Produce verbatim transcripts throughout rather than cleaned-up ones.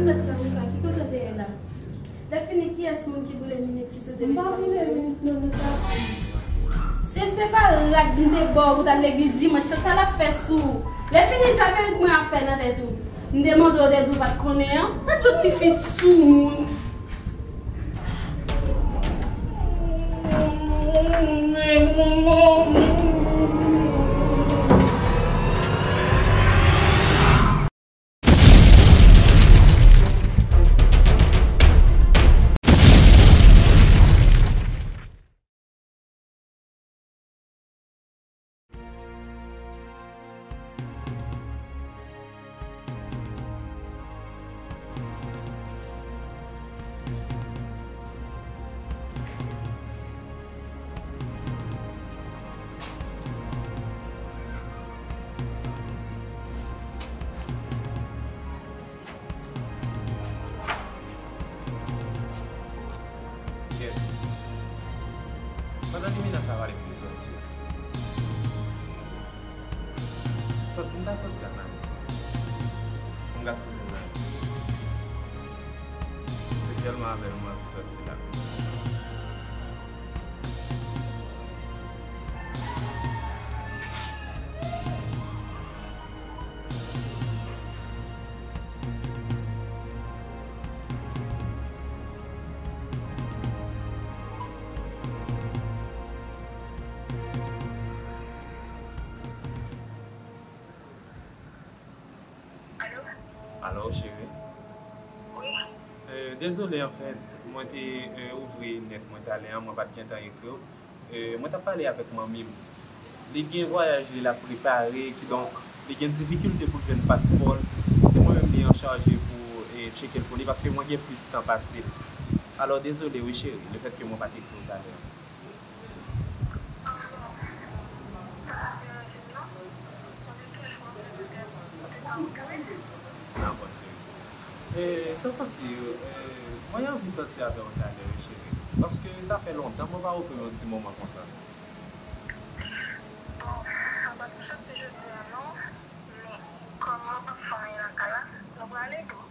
Tèt sa, Mika, ki kote w te ye la? Lè fini, kiyès moun ki boule minit ki sou telefòn? M pa boule minit, non, nou t ap. Se, se pa rad m te ba w pou w t al legliz dimanch lan, sa l ap fè sou ou? Lè fini, sa perik mwen ap fè nan tèt ou? M te mande w, w te di w pa t konnen an? Gad yon tifi soumoun. Kèt. Pandan limina sa pale m te sòti. Sòti m ta sòti a nan. M gad sòti m nan. Se sèlman avè l mwen anvi sòti la. Alo? Alo, cheri? Wi. Euh, dezole, anfèt, mwen te, euh, ouvri nèt mwen talè a, mwen pa t gentan ekri w. Euh, mwen t ap pale avèk manmi m. Li gen vwayaj li l ap prepare, kidonk, li gen difikilte pou l jwenn paspò l. Se mwen menm li an chaje pou, euh, tcheke l pou li, paske mwen gen plis tan pase l. Alò, dezole, wi, cheri, lefètke mwen pa t ekri w talè a. Dakò, cheri. E, san pase, e, mwen anvi sòti avè w talè, wi, cheri. Paske sa fè lontan mwen pa ofri yon ti moman konsa. Bon, sa pa t chans jodi a non, men kòm mwen pa fè anyen lakay la, nou prale tou.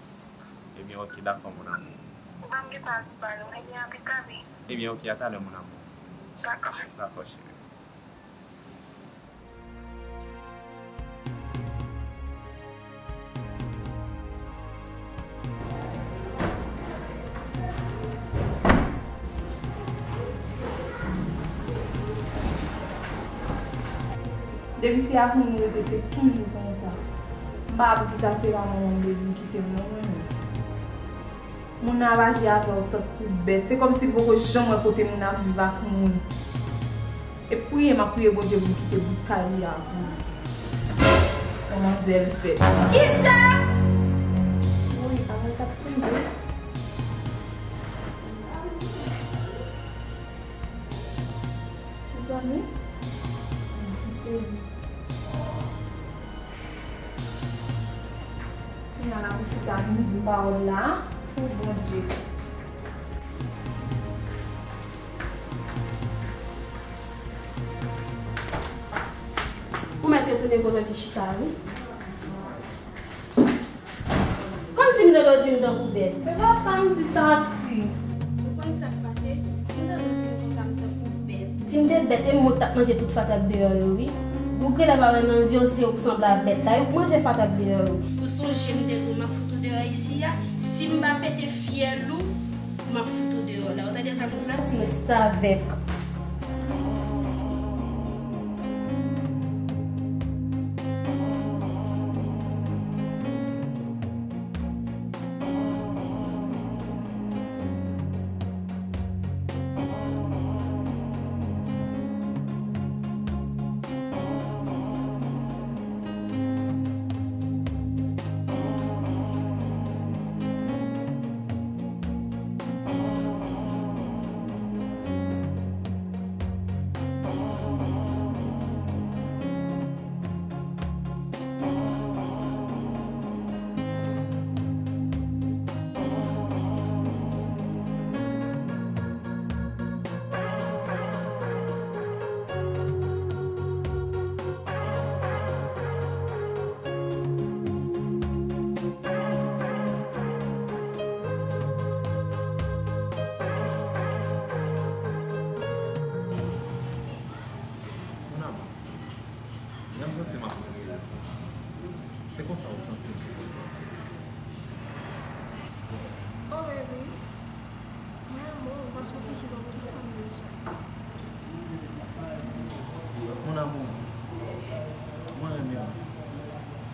Ebyen, oke, dakò, mon amour. Ou pa m gentan al ba nou, ebyen, a pita, wi. Ebyen, oke, a talè, mon amour. Dakò. Dakò, cheri. Depi se ak moun m rete, se toujou konsa. M pa poukisa se pa manman m te vin kite m non, mwen menm. Moun nan ap aji avè w tankou bèt. Se kòmsi l poko janm wè kote moun ap viv ak moun. E priye, m ap priye Bondye pou m kite bout kay li a pou li. Yon manzè l fèt. Kisa? Wi, avan l t ap priye. Mezanmi, m sezi. Kounye a la, pou fi sa vin di m pawòl la, o Bondye. Ou mèt retounen kote w te chita a, wi. Kòmsi m tande w di m tankou bèt. Se pa sa m di, Tati. Ou konn sa k pase? M tande w di m konsa m tankou bèt. Si m te bèt, e m mwen t ap manje tout fatra k deyò yo, wi. Ou genlè pa wè nan zye w, se ou k sanble a bèt la, yo k manje fatra k deyò yo. Ou sonje m te di w m ap fout ou deyò isi a? Si m pa pete fyèl ou, m ap fout ou deyò la. Ou tande sa m di w la? Ti restavèk. Se konsa ou santi l? O, baby. Mwen renmen w, paske w toujou ban m tout sa m bezwen. Mon amour, mwen renmen w.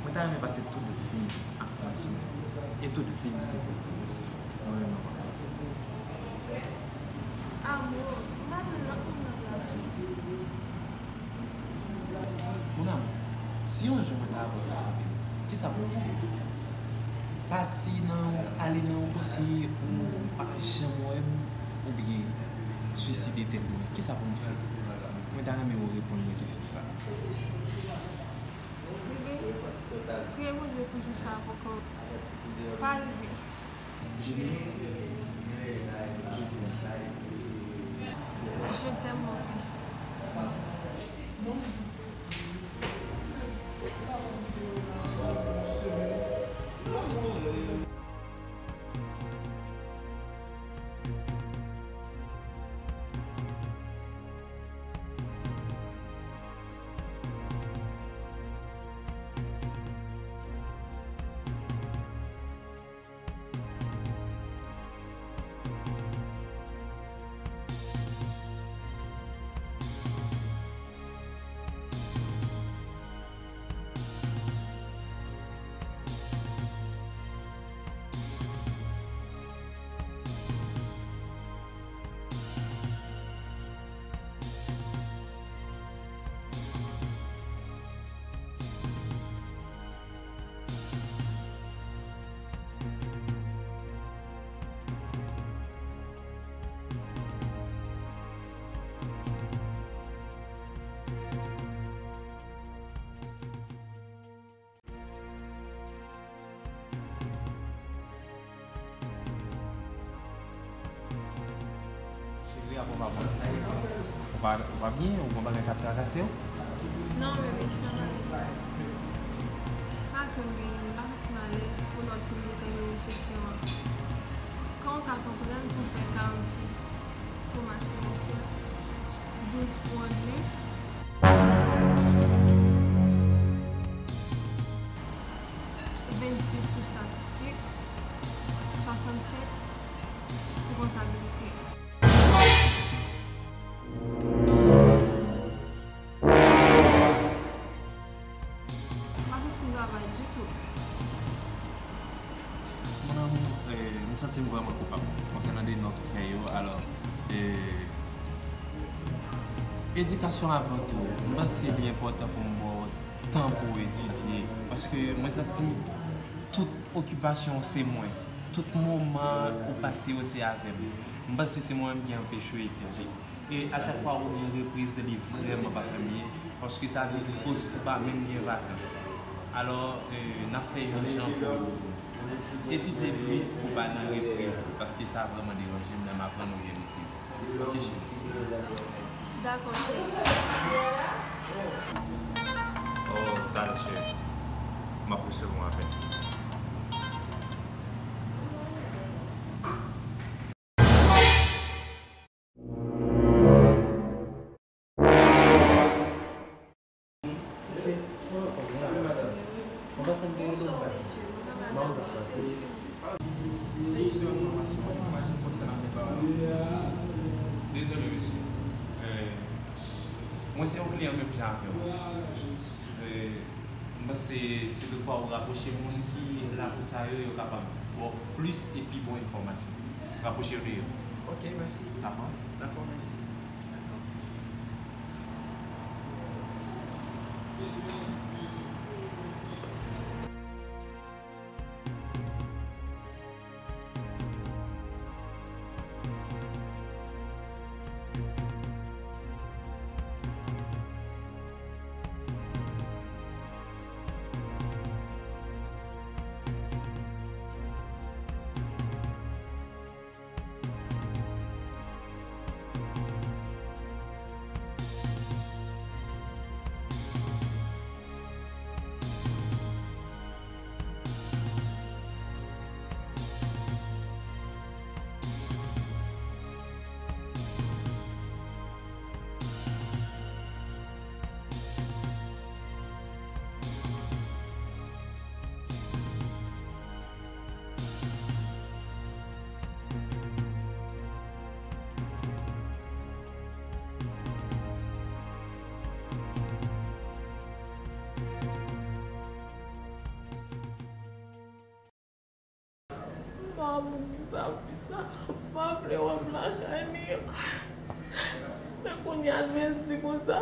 Mwen ta renmen pase tout vi m ak mwen sou ou. E tout vi m se pou ou. Mwen renmen w anpil. Amour, m pa vle lòt moun nan plas ou. Mon amour, si yon jou mwen ta aprann ou twonpe m, kisa pou m fè? Pati nan, ale nan yon kote ou pa janm wè m, oubyen swiside tèt mwen, kisa pou m fè? Mwen ta renmen ou reponn mwen kesyon sa a. Bebe, priye Bondye pou jou sa a poko pa rive. Jimmy, je t'aime. Je t'aime, mon prince. Cheri, avan m ap... Ou pa, ou pa byen? Ou gen bagay k ap trakase w? Non, bebe, sa va. Sa ke m genyen, m pa santi m alèz pou lòd pou m te fè nan resepsyon an. Kòm w ka konprann, pou fè karannsis pou matrimonye, douz pou anglè, vennsis pou estatistik, swasannsèt pou kontabilite. M pa santi m travay ditou. Mon amour, eh, m santi m vrèman koupab konsènan de nòt ou fè yo. Alò, eh, edikasyon avan tou. M panse se byen enpòtan pou m ba w tan pou w etidye. Paske mwen santi tout okipasyon w se mwen. Tout moman ou pase yo se avè m. M panse se mwen menm ki anpeche w etidye. E a chak fwa ou gen repriz, li vrèman pa fè m byen, paske sa vin koz ou pa menm gen vakans. Alò, eh, n ap fè yon jan pou etidye plis pou w pa nan repriz, paske sa vrèman deranje m lè m aprann ou gen repriz. Ok, cheri. Dakò, cheri. Oh, talè, cheri. M ap resevwa w apèl. Ok, mwen anfòm, mwen la. Mwen panse m te rele w, m pa t... Mwen pa t... Se jis yon enfòmasyon, enfòmasyon konsènan de pawòl. Dezole, mesye. Eh, mwen se yon kliyan menm jan avè w. Eh, m panse si toutfwa ou rapwoche moun ki la pou sa yo, yo kapab ba w plis e pi bon enfòmasyon. Rapwoche w de yo. Ok, mèsi. Dakò? Dakò, mèsi. Dakò. Amour ki sa fi sa, m pa vle wè m lakay li. Men kounye a l vin di konsa,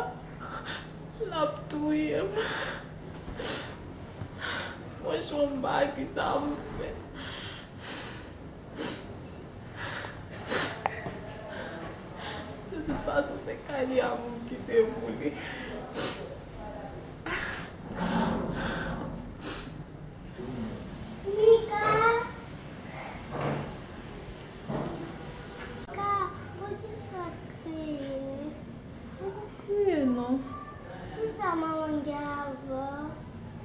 l ap touye m. Franchman, m pa ki sa m fè. De tout fason, se kay li a m kite pou li. Mika! Mika, poukisa w ap kriye? M pa kriye non. Kisa manman gen avè w?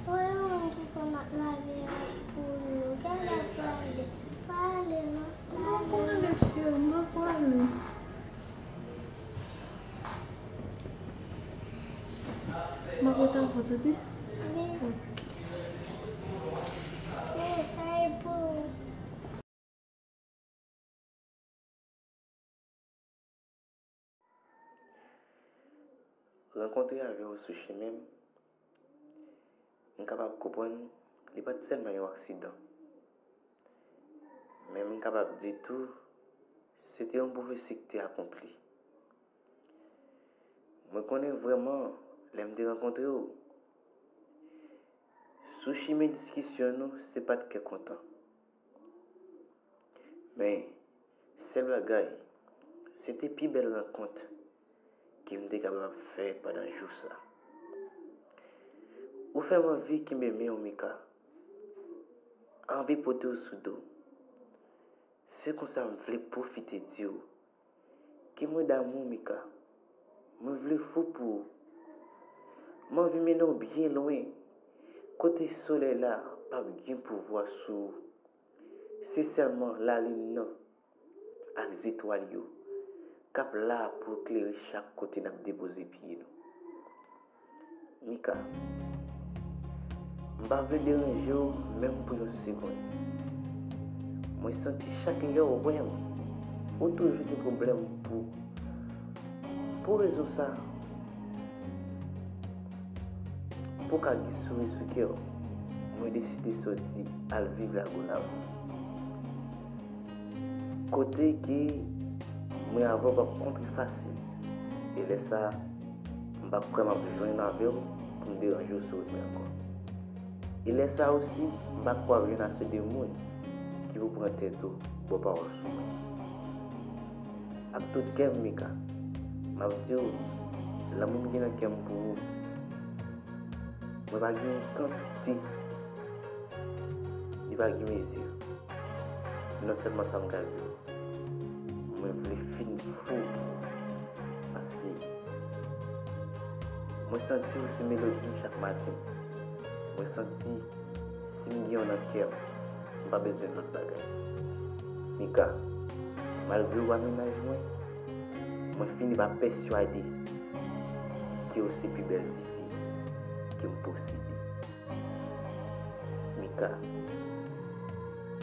Ou e moun ki konn ap lave rad pou nou. Gade pale. Pale non. M pa pale cheri, m pa pale. M ap rete avè w tande? Wi. Ok. Se sa e pou ou. Rankontre avè w sou chemen m, m kapab konprann li pa t sèlman yon aksidan. Men m kapab di tou, se te yon pwofesi ki te akonpli. Mwen konnen vrèman, lè m te rankontre w, sou chimen diskisyon nou, se pa t kè kontan. Men, sèl bagay, se te pi bèl rankont ke m te kapab fè pandan jou sa. Ou fè m anvi kenbe men w, Mika. Anvi pote w sou do m. Se konsa m vle pwofite di w ke mwen damou, Mika. Mwen vle fou pou ou. M anvi mennen w byen lwen, kote solèy la p ap gen pouvwa sou ou. Se sèlman lalin nan ak zetwal yo k ap la pou klere chak kote n ap depoze pye nou. Mika, m pa vle deranje w menm pou yon segonn. Mwen santi chak lè w wè m, ou toujou gen pwoblèm pou, pou rezon sa. Pou ka gen souri sou kè w, mwen deside sòti al viv Lagonav. Kote ke mwen avè w p ap kontre fasil. E lè sa a, m p ap kwè m ap jwenn avè w pou m deranje w sou wout mwen ankò. E lè sa a osi, m pa kwè w ap jwenn ase de moun ki pou pran tèt ou, ba w pawòl sou mwen. Ak tout kè m, Mika, m ap di w, lanmou m gen nan kè m pou ou, mwen pa gen kantite, li pa gen mezi. Non sèlman sa m ka di w, mwen vle fin fou, paske mwen santi w se melodi m chak maten. Mwen santi si m gen w nan kè m, m pa bezwen lòt bagay. Mika, malgre w pa mennaj mwen, mwen fini pa pèswade ke w se pi bèl tifi ke m posede. Mika,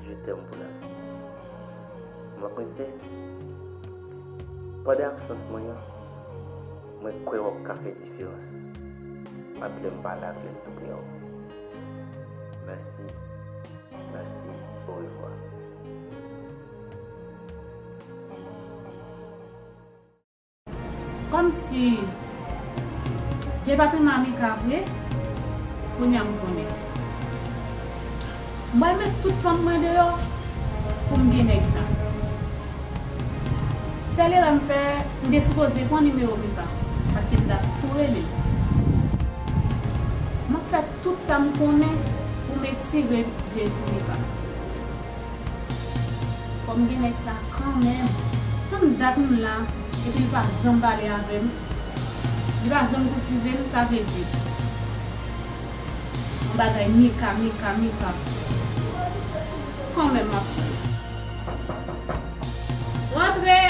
je t'aime pour la vie. Ma princesse, pandan absans mwen an, mwen kwè w ap ka fè diferans. M ap lè m pale avè l tou prè w. Mèsi, mèsi, orevwa. Kòmsi Dye pa t renmen Mika vre, kounye a m konnen. M pral met tout fanm mwen deyò pou m gen nèg sa. Sèl erè m fè, m te sipoze pran nimewo Mika, paske m t ap tou rele l. M ap fè tout sa m konnen pou m etire je sou Mika. Fò m gen nèg sa kanmenm. Tann dat m la, epi l pa janm pale avè m. Li pa janm koutize m, sa vle di yon bagay Mika, Mika, Mika. Kanmenm m ap pran l. Rantre!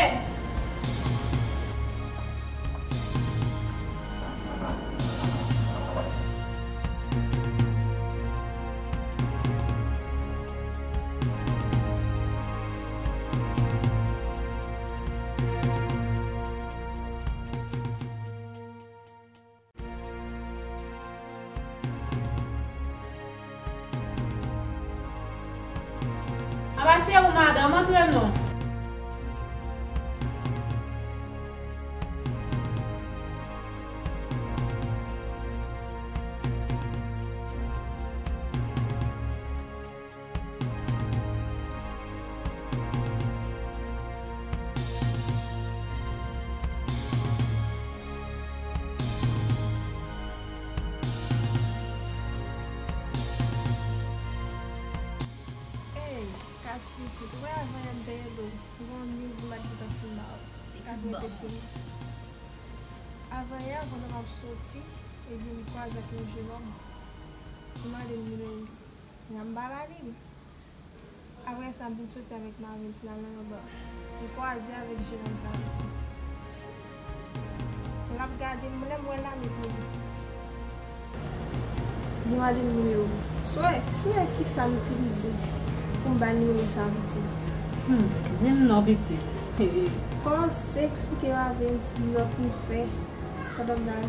A Pase ou madanm, antre non. Ey, Katy pitit, ou wè avanyè m te rele w, gon news m t gentan fin ba w. Pitit ban mwen. Avanyè, pandan m ap soti, epi m kwaze ak yon jenòm. Li mande m nimewo m pitit. Mwen m pa ba li l. Apre sa, m vin soti avèk Marvens, n al nan yon ba. M kwaze avèk jenòm sa a pitit. L ap gade m, lè m wè l la, m etone. Li mande m nimewo m. Si w wè, si w wè kisa m itilize pou m ba l nimewo sa a pitit. Hmm, di m non, pitit. Kòmanse eksplike Marvens nòt m fè pandan m t al,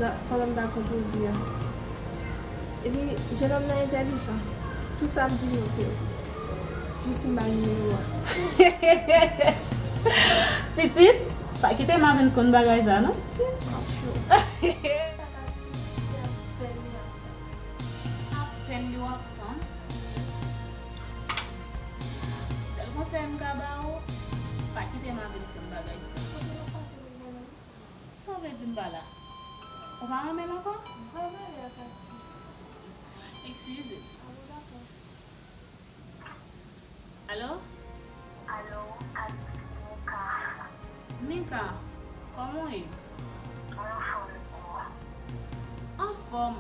nan, pandan m t al konpoze a. Epi, jenòm nan entèlijan. Tout sa m di l note yo pitit. Jis m ba l nimewo a. Pitit, pa kite Marvens konn bagay sa, non? Pitit, m ap cho. Apèl li w ap tann. Sèl konsèy m ka ba w, pa kite Marvens konn bagay sa. Kote w ap pase pou vòlè? Sa w vle di m pa la? Ou pa renmen l ankò? M pa renmen l, Katy. Eskize. A bon, dakò. Alo? Alo, Katy, Mika. Mika, kòman w ye? Mwen anfòm, e ou? Anfòm.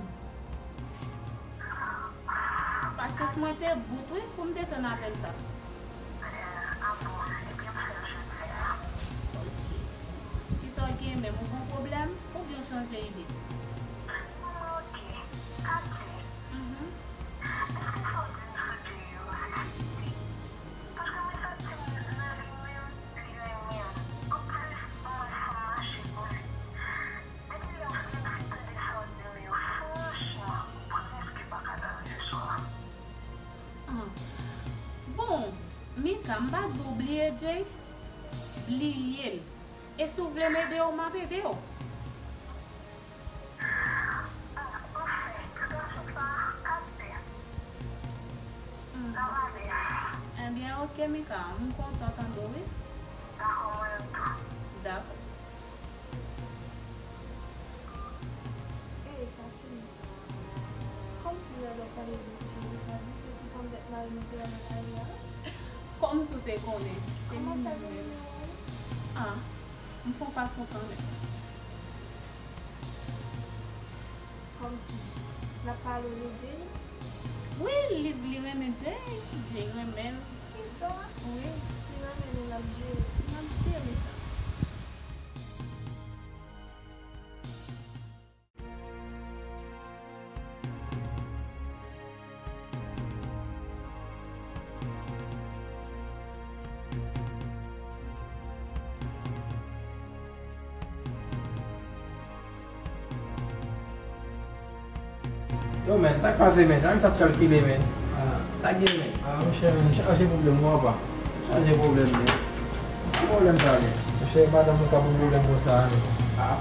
Pasyans mwen te bout, wi, pou m te tann apèl sa. Ah bon, ebyen m fè l jodi a. Ok. Kisa w gen menm? Ou gen pwoblèm? Oubyen w chanje ide? Mwen oke. Katy. Mhm. Èske sa w di m sou Jay yo, se sirte? Paske mwen santi m nan li menm, li renmen m. Anplis, mwen wè fanm mache pou li. Depi lè m fin fin tande sa w di m yo, franchman, m prèske pa ka dòmi aswè a. Ah. Bon, Mika, m pa di w bliye Jay, bliye l. E si w vle m ede w, m ap ede w. Anfen, sitiyasyon sa a ap fè. Hmm. N ap ale. Ebyen, oke, Mika, m kontan tande w, wi. Dakò, mwen menm tou. Dakò. Ey, Katy, kòmsi lè w ap pale de Jay, ou pa di Jay ti fanm bèt mari nou te wè nan lari a, non? Kòmsi w te konnen? Se li menm. Kòman w fè gen nimewo w? Ah, m fè yon fason kanmenm. Kòmsi, n ap pale w de Jay? Wi, li, li renmen Jay, Jay renmen l. Kisa? Wi. Li renmen nou, n ap jere. N ap jere sa. Yo, men, sa k pase, men? Sa menm sa ap kalkile, men. Ah, sa gen, men? Ah, monchè, men, chanje pwoblèm ou apa. Chanje pwoblèm, men. Ki pwoblèm sa, men? Monchè, madanm ou ka pou pwoblèm konsa, men. Ah.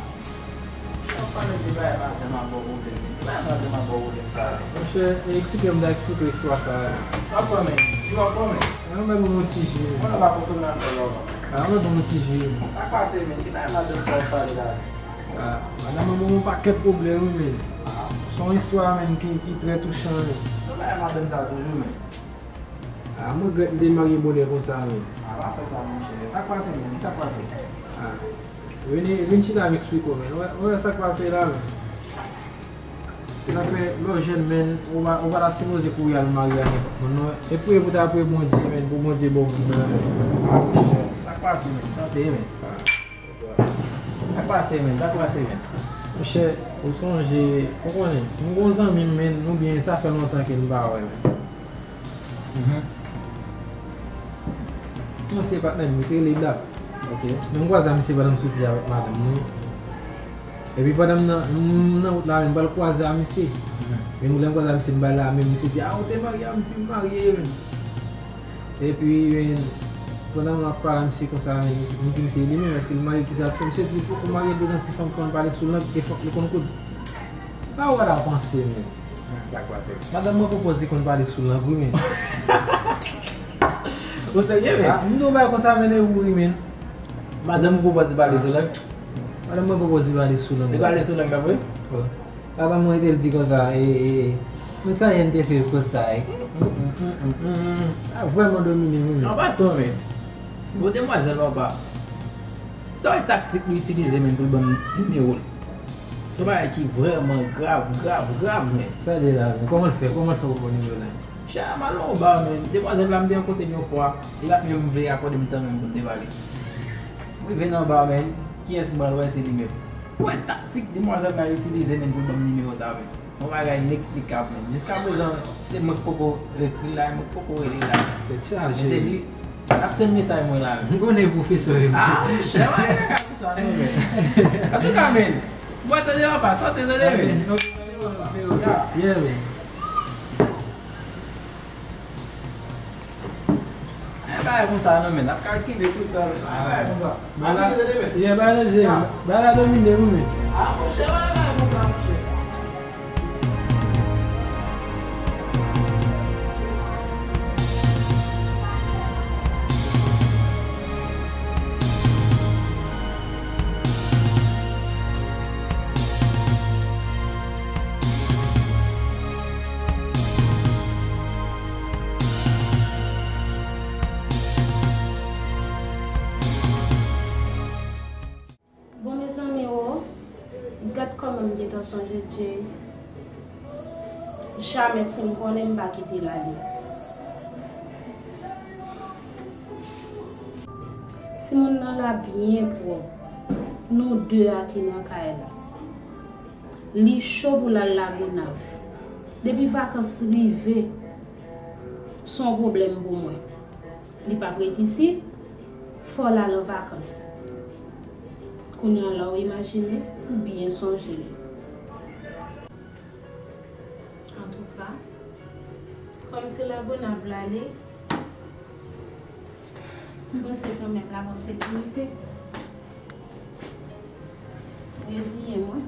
Chak fwa nèg li bay madanm ap ba w pwoblèm, li bay madanm ap ba w pwoblèm sa a. Monchè, e eksplike m, ta eksplike istwa sa a. W ap wè, men. Li w ap wè, men. Mwen menm, m yon ti je, men. Mwen pa konn sa w nan fè la. Ah, mwen menm, m yon ti je, men. Sa k pase, men? Ki bagay madanm sa w ap pale la? Ah, madanm mwen ban m yon pakèt pwoblèm, wi, men. Ah. Se yon istwa, men, ki, ki trè touchan, men. Sa w bay madanm sa toujou, men? Ah, m regrèt m te marye bonè konsa, men. Ah, pa fè sa, monchè. Sa k pase, men? Ki sa k pase? Ah. Vini, vin chita, m eksplike w, men. Ou wè, ou wè sa k pase la, men. Se sa k fè, lè w jèn, men, ou pa, ou pa ta sipoze kouri al marye ak nenpòt moun, non. E priye pou w ta priye Bondye, men, pou Bondye ba w moun nan, men. Ah, monchè. Sa k pase, men? Sante, men. Ah. Sa k pase, men? Sa k pase, men? Monchè, ou sonje, ou konnen, m gon zanmi m, men, nou byen, sa fè lontan ke n pa wè, men. Mhm. Misye patnè m, misye rele Black. Ok. Men m kwaze a misye pandan m soti avèk madanm mwen. Epi pandan m nan, m nan wout la, men m pral kwaze a misye. Mhm. Men lè m kwaze a misye, m pral la, men misye di, "Ah, ou te marye?" M di, "M marye, men." Epi, men, pandan m ap pale a misye konsa, men, m di misye li menm, èske l marye, kisa l fè? Misye di l poko marye, l bezwen ti fanm ki konn pale sou lang, e fòk li konn koud. Sa w pa ta panse, men? Sa k pase? Madanm mwen pwopòz li konn pale sou lang, wi, men. Ou serye, men? Ah, m di w bagay konsa, men, e ou, wi, men. Madanm ou pwopòz li pale sou lang? Madanm mwen pwopòz li pale sou lang. Li pale sou lang nan vre? Wi. Papa mwen te di konsa, e, e, e, nou ta yen te fè konsa, e. Sa vrèman domine mwen. An pasan, men, bon demwazèl, papa. Se yon taktik li itilize, men, pou l ban m nimewo l. Se yon bagay ki vrèman grav, grav, grav, men. Sa l ye la, men? Kòman l fè? Kòman l fè pou pran nimewo l la? Chè, m al nan yon ba, men. Demwazèl la, m te rankontre l yon fwa. Li pa t menm vle akòde m tan menm pou n te pale. M rive nan ba, men. Kiyès m pral wè? Se li menm. Ou wè taktik demwazèl la itilize, men, pou l ban m nimewo sa, men. Se yon bagay ineksplikab, men. Jiskaprezan, se mwen k poko ekri l la, e mwen k poko rele l la. Tèt chaje. Men se li, l ap tann mesaj mwen la, men. M konnen pwofesè yo. Ah, monchè, pa gen kaka konsa, non, men. Antouka, men, m pral tande papa, sante, tande, men. Ok, ok, ok, ok. Yeah, men. Ay, bagay konsa, non, men. N ap kalkile toutan, men. Ay, bagay konsa. Ap vini tande, men. Yeah, bagay la, bagay la domine, wi, men. Ah, monchè, bagay konsa, monchè. Bon, mezanmi, o, gad kòman m gentan sonje Jay. Jamè si m konnen m pa kite l ale. Timoun nan la byen pwòp. Nou de a ki nan kay la. Li cho pou l al Lagonav. Depi vakans rive, se yon pwoblèm pou mwen. Li p ap ret isit, fò l al an vakans. Kounye a la w imajine, ou byen sonje l. Antouka, kòm se Lagonav l ale, m panse kanmenm l ap an sekirite. Reziyen mwen.